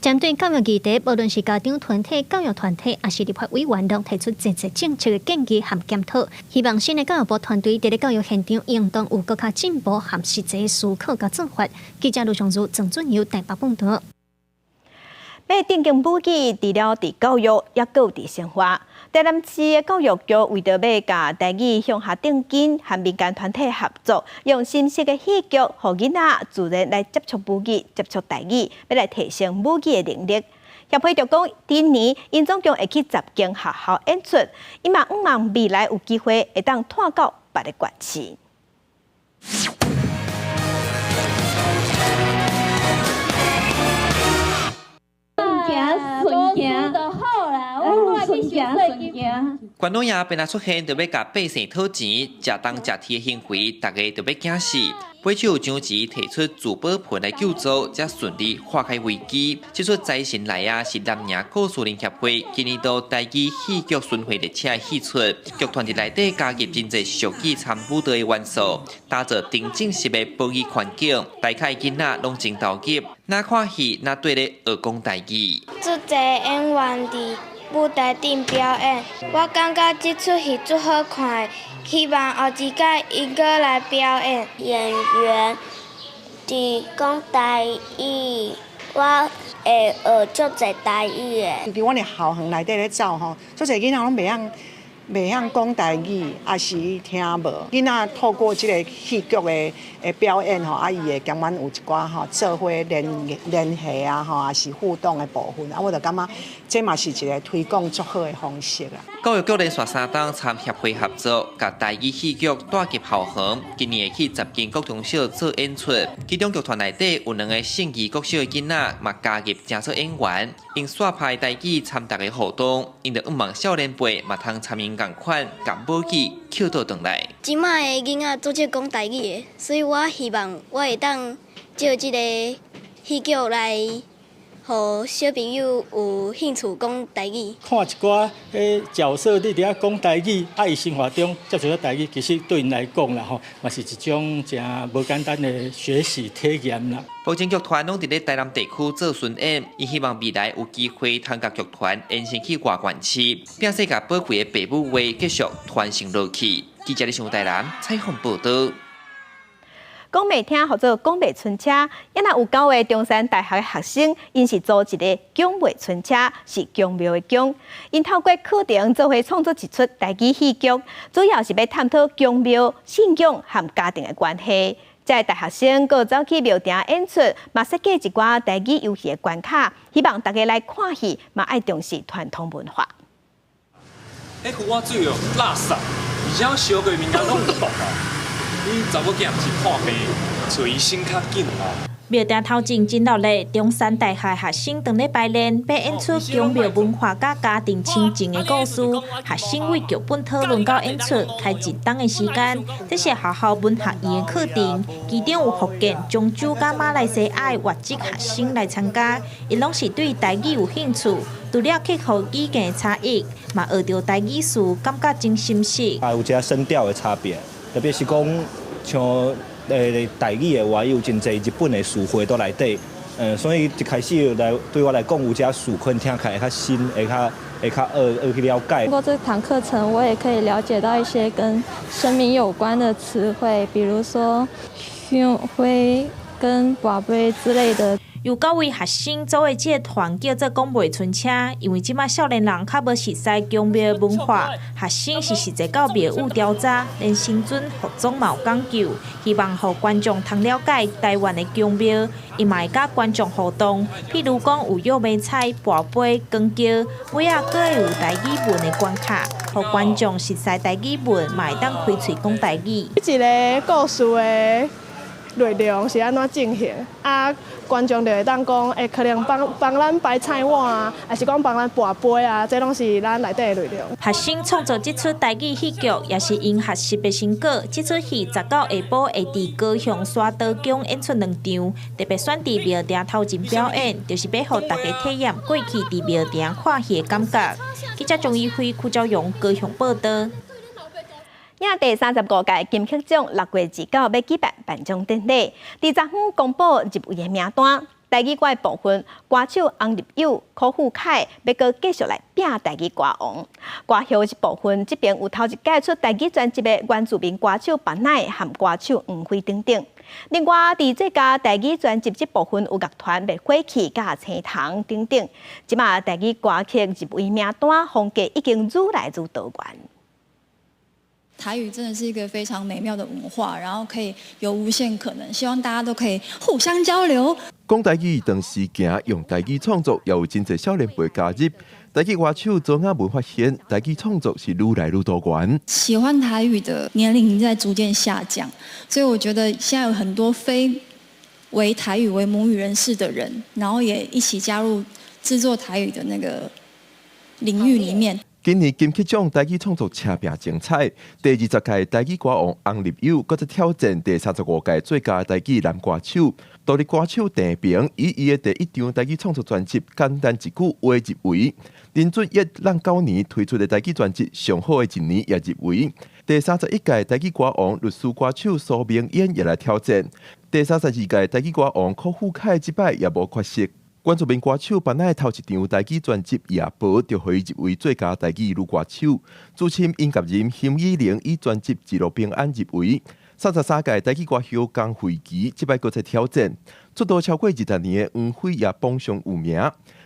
針對教育議題，無論是家長團體、教育團體，抑是立法委員，攏提出濟濟政策的建議和檢討。希望新的教育部團隊佇咧教育現場，應當有閣較進步和實際思考佮做法。記者盧尚如、鄭俊友台北報道。欲振興母語，除了佇教育，抑閣有佇生活。台南市的教育局為著欲共台語向下定根，和民間團體合作，用新式的戲劇，予囡仔自然來接觸母語、接觸台語，欲來提升母語的能力。協會就講，今年𪜶總共會去10間學校演出，伊嘛向望未來有機會會當拓到別个縣市。順行順行就好啦，我看去驚。關老爺邊若出現，就欲共百姓討錢，食東食鐵的行為，大家就欲驚死。尾手張齊提出聚寶盆來救助，才順利化解危機。這齣財神來啊，是南營故事聯協會今年度台語戲劇巡迴列車的戲出，劇團佇內底加入真濟俗語參舞蹈的元素，打造沉浸式的保語環境，大家的囡仔攏真投入，若看戲若綴咧學講台語。足濟演員佇舞台頂表演，我感覺這齣戲足好看的，希望後一擺𪜶閣來表演。演員佇講台語，我會學足濟台語的。佇阮的校園內底咧走吼，足濟囡仔攏袂曉講台語，抑是聽無。囡仔透過這個戲劇的表演吼，啊，伊會感覺有一寡吼做伙聯繫啊吼，抑是互動的部分。啊，我就感覺這嘛是一個推廣足好的方式啊。教育局連續三冬參協會合作，共台語戲劇帶入校園。今年會去10間國中小做演出，其中劇團內底有兩個信義國小的囡仔嘛加入成做演員，用煞拍台語參大家互動，𪜶就向望少年輩嘛通參𪜶仝款，共母語抾倒轉來。這擺的囡仔足少講台語的，所以我希望我會當藉這個戲劇來，予小朋友有興趣講台語。看一寡彼角色佇遐講台語，啊，伊生活中接觸到台語，其實對𪜶來講啦吼，嘛是一種誠無簡單的學習體驗啦。目前劇團攏佇咧台南地區做巡演，伊希望未來有機會通共劇團延伸去外縣市，並且共寶貴的爸母話繼續傳承落去。記者李上台南採訪報導。講袂聽，號做講袂春車。也若有九個中山大學的學生，𪜶是組一个講袂春車，是宮廟的宮。𪜶透過課程做伙創作一齣台語戲劇，主要是欲探討宮廟信仰和家庭的關係。這个大學生閣走去廟埕演出，嘛設計一寡台語遊戲的關卡，希望大家來看戲，嘛愛重視傳統文化。彼壺仔水哦，垃圾，而且燒過物件攏有毒啊！你查某囝毋是破病，揣醫生較緊啦。廟埕頭前真熱鬧，中山大學學生當咧排練，欲演出宮廟文化佮家庭親情的故事。學生為劇本討論到演出，開一冬的時間。這是學校文學院的課程，其中有福建、漳州佮馬來西亞的外籍學生來參加，𪜶攏是對台語有興趣。除了克服語言的差異，嘛學著台語詞，感覺真心適。啊，有一寡聲調的差別，特別是講像台語的話，伊有真濟日本的詞彙佇內底，所以一開始來對我來講，有遮詞可能聽起來會較新，會較學學去了解。通過這堂課程，我也可以了解到一些跟神明有關的詞彙，比如說香火跟跋杯之類的。有九位學生組的這个團叫做講袂春車，因為這擺少年人較無熟悉宮廟文化，學生是實際到廟宇調查，連身準服裝嘛有講究，希望予觀眾通了解台灣的宮廟，伊嘛會佮觀眾互動，譬如講有藥迷彩、跋杯、光轎，尾仔閣會有台語文的關卡，予觀眾熟悉台語文，嘛會當開喙講台語。一个故事的內容是按怎進行？啊，觀眾就會當講，會可能幫幫咱擺菜碗啊，抑是講幫咱跋杯啊，這攏是咱內底的內容。學生創作這齣台語戲劇，也是𪜶學習的成果。這齣戲19下晡會佇高雄沙島宮演出兩場，特別選佇廟埕頭前表演，就是欲予大家體驗過去佇廟埕看戲的感覺。記者鍾怡輝、柯昭榮高雄報導。影第35屆金曲獎6月29欲舉辦頒獎典禮，佇昨昏公布入圍的名單。台語歌的部分，歌手翁立友、柯富凱欲閣繼續來拼台語歌王。歌后這部分，這邊有頭一擺出台語專輯的原住民歌手巴奈和歌手黃輝等等。另外，佇最佳台語專輯這部分，有樂團滅火器佮青蟲等等。這馬台語歌曲入圍名單風格已經愈來愈多元。台語真的是一個非常美妙的文化，然後可以有無限可能，希望大家都可以互相交流。講台語當時行，用台語創作，也有真濟少年輩加入。台語歌手周亞文發現，台語創作是愈來愈多元。喜歡台語的年齡已經在逐漸下降，所以我覺得現在有很多非為台語為母語人士的人，然後也一起加入製作台語的那個領域裡面。今年金曲獎台語創作車拼精彩，第20屆台語歌王翁立友閣再挑戰第35屆最佳台語男歌手。獨立歌手鄭平以伊的第一張台語創作專輯《簡單一句話》入圍。林俊逸咱九年推出的台語專輯《上好的一年》也入圍。第31屆台語歌王律師歌手蘇明煙也來挑戰。第32屆台語歌王柯富凱這擺也無缺席。原住民歌手班乃頭一張台語專輯《夜婆》就予伊入圍最佳台語女歌手。主持音樂人沈以玲以專輯《一路平安》入圍。33屆台語歌后江慧琪這擺閣再挑戰，出道超過20年的黃輝也榜上有名。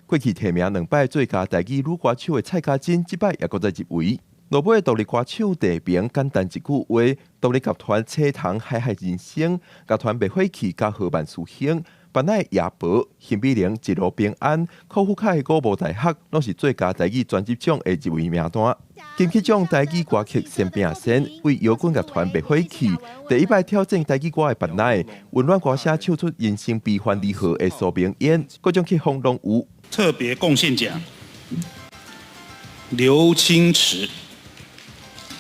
過去提名兩擺最佳台語女歌手的蔡家珍，這擺也閣再入圍。落尾獨立歌手鄭平簡單一句話，獨立樂團車糖海海人生，樂團滅火器加何萬樹興。班乃夜婆、沈美玲一路平安、柯富凱五無大學，攏是最佳台語專輯獎的入圍名單。金曲獎台語歌曲先拼先，為搖滾樂團滅火器第一擺挑戰台語歌的班乃，溫暖歌聲唱出人生悲歡離合的蘇明煙，各種曲風攏有。特別貢獻獎，劉清池、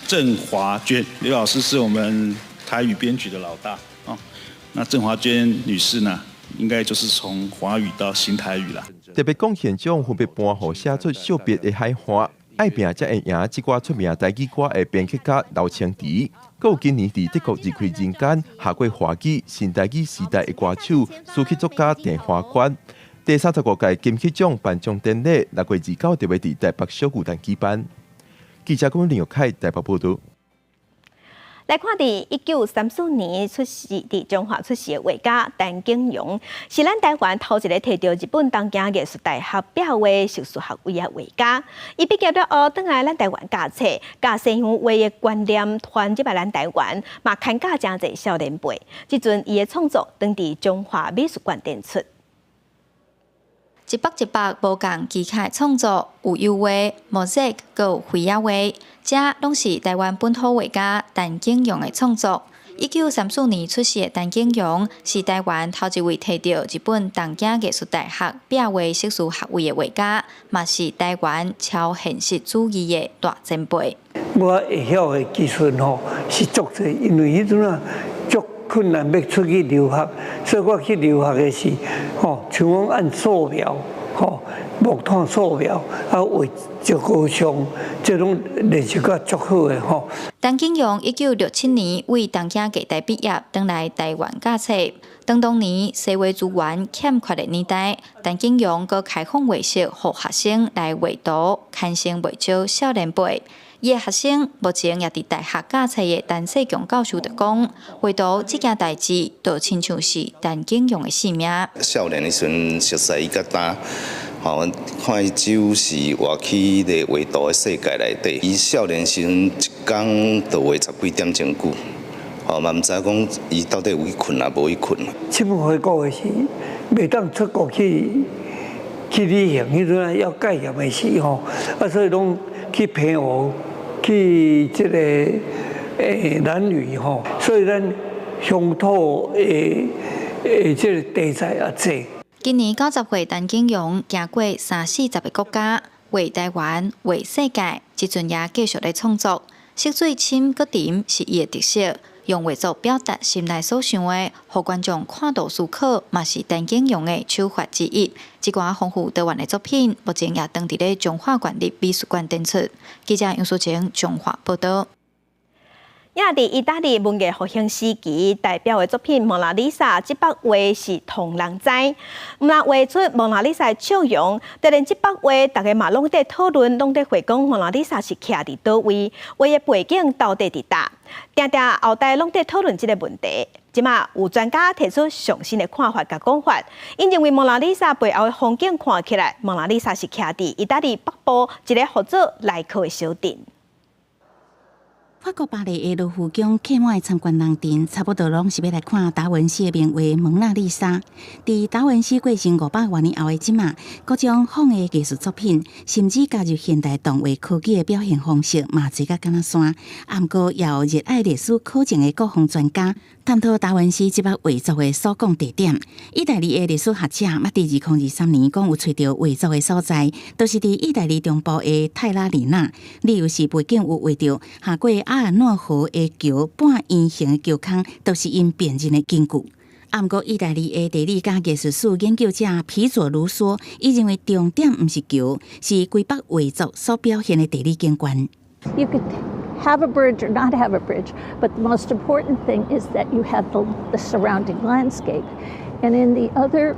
鄭華娟，劉老師是我們台語編曲的老大啊。那鄭華娟女士呢？應該就是從華語到新台語啦。特別貢獻獎分別頒予寫出惜別的海岸、愛拼才會贏這掛出名台語歌的編曲家劉清池，閣有今年佇德國離開人間、下過華語新台語時代的歌手、詞曲作家鄭華冠。第35屆金曲獎頒獎典禮6月29日欲佇台北小巨蛋舉辦。記者林玉凱台北報導。來看，佇1934年出世，佇彰化出世的畫家陳景陽，是咱台灣頭一个提著日本東京藝術大學壁畫碩士學位的畫家。伊畢業了後，轉來咱台灣教冊，共西洋畫的觀念傳入來咱台灣，嘛牽教誠濟少年輩。這陣伊的創作，當佇彰化美術館展出。一幅一幅無仝技巧創作，有油畫、墨色，閣有花仔畫，這攏是台灣本土畫家陳景陽的創作。1934年出世的陳景陽，是台灣頭一位提著日本東京藝術大學壁畫碩士學位的畫家，嘛是台灣超現實主義的大前輩。我會曉的技術吼是足濟，因為彼陣啊足困難欲出去留學，所以我去留學的時，吼，像講按素描，吼，木炭素描，啊畫石膏像，這攏練習甲足好的吼。陳景陽1967年為東京藝大畢業，轉來台灣教冊。當當年西畫資源欠缺的年代，陳景陽閣開放畫室，予學生來畫圖，牽生袂少少年輩。伊的學生目前也佇大學教冊的陳世強教授就講，畫圖這件代誌，就親像是陳景陽的性命。少年的時陣熟似伊較早，吼，看伊只有是活佇彼個畫圖的世界內底。伊少年時陣一工就畫十幾點鐘久，吼嘛毋知講伊到底有去睏抑無去睏。七本回國的時，袂當出國去旅行，彼陣要戒嚴的時吼，啊所以攏去澎湖。去這个蘭嶼吼，所以咱鄉土的這个題材也濟。今年90歲，陳景陽行過三四十个國家，畫台灣，畫世界，這陣也繼續咧創作。色水深閣沉是伊的特色，用畫作表達心內所想的，予觀眾看圖思考，嘛是陳景陽的手法之一。這寡豐富多元的作品，目前也當佇咧彰化縣立美術館展出。記者楊淑晴彰化報導。也佇意大利文藝復興時期代表的作品《蒙娜麗莎》，這幅畫是予人知，毋但畫出蒙娜麗莎的笑容，就連這幅畫，大家嘛攏佇討論，攏佇回講蒙娜麗莎是徛佇佗位，畫的背景到底佇佗？定定後代攏佇討論這个問題。這馬有專家提出上新的看法佮講法，𪜶認為蒙娜麗莎背後的風景看起來，蒙娜麗莎是徛佇意大利北部一个號做萊克的小鎮。法國巴黎的羅浮宮客滿的參觀人陣，差不多攏是欲來看達文西的名畫《蒙娜麗莎》。佇達文西過身500外年後的這馬，各種仿的藝術作品，甚至加入現代動畫科技的表現方式，嘛濟甲敢若山。毋過，也有熱愛歷史考證的各方專家，探討達文西這幅畫作的所講地點。意大利的歷史學者，捌佇2023年講有揣著畫作的所在，就是佇意大利中部的泰拉里納。理由是背景有畫著下過阿爾諾河的橋半圓形的橋空，都是𪜶辨認的根據。毋過，意大利的地理佮藝術史研究者皮佐盧梭，伊認為重點毋是橋，是規幅畫作所表現的地理景觀。 You could have a bridge or not have a bridge, but the most important thing is that you have the surrounding landscape. And in the other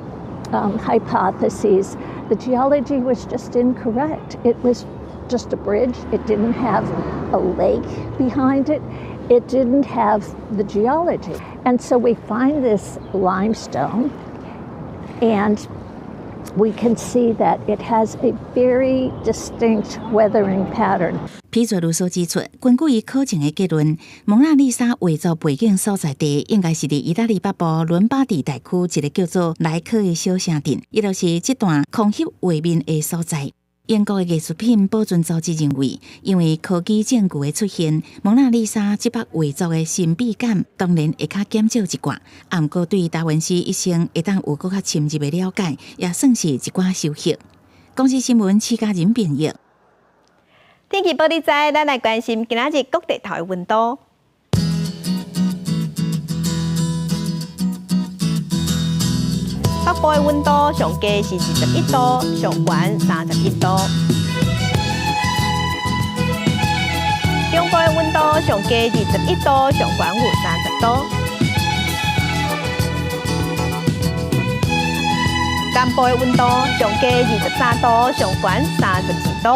hypotheses, the geology was just incorrect. It was just a bridge. It didn't have a lake behind it. It didn't have the geology. And so we find this limestone, and we can see that it has a very distinct weathering pattern. 皮佐盧梭指出，根據伊考證的結論，蒙娜麗莎畫作背景所在地應該是佇意大利北部倫巴第大區一個叫做萊科的小城鎮，伊就是這段空翕畫面的所在。英國的藝術品保存組織認為，因為科技證據的出現，蒙娜麗莎這幅畫作的神秘感當然會較減少一寡。毋過對達文西一生會當有閣較深入的了解，也算是一寡收穫。公視新聞徐家仁編譯。天氣報你知，咱來關心今仔日各地頭的溫度。北部的溫度上低是21度，上懸31度。中部的溫度上低21度，上懸有30度。南部的溫度上低23度，上懸32度。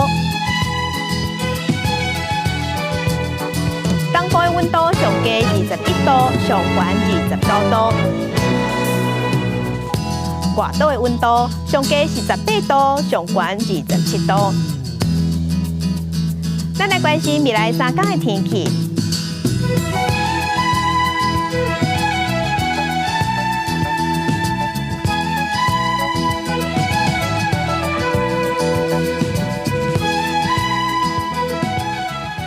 東部的溫度上低21度，上懸29度。外島的溫度上低是18度，上懸27度。咱來關心未來3天的天氣。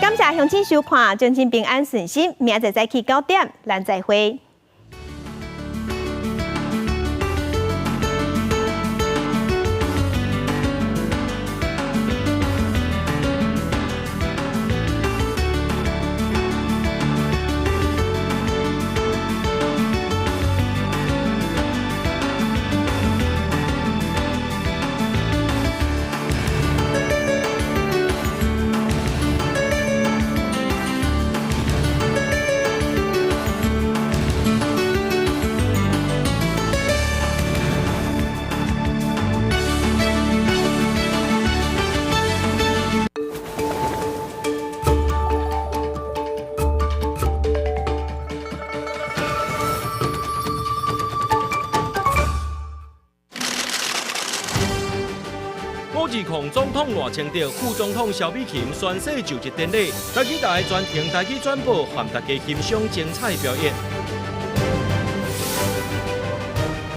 感謝鄉親收看，祝恁平安順心，明仔載早起9點，咱再會。 520總統賴清德、副總統蕭美琴宣誓就職典禮，台語台全程台語轉播，和大家欣賞精彩表演。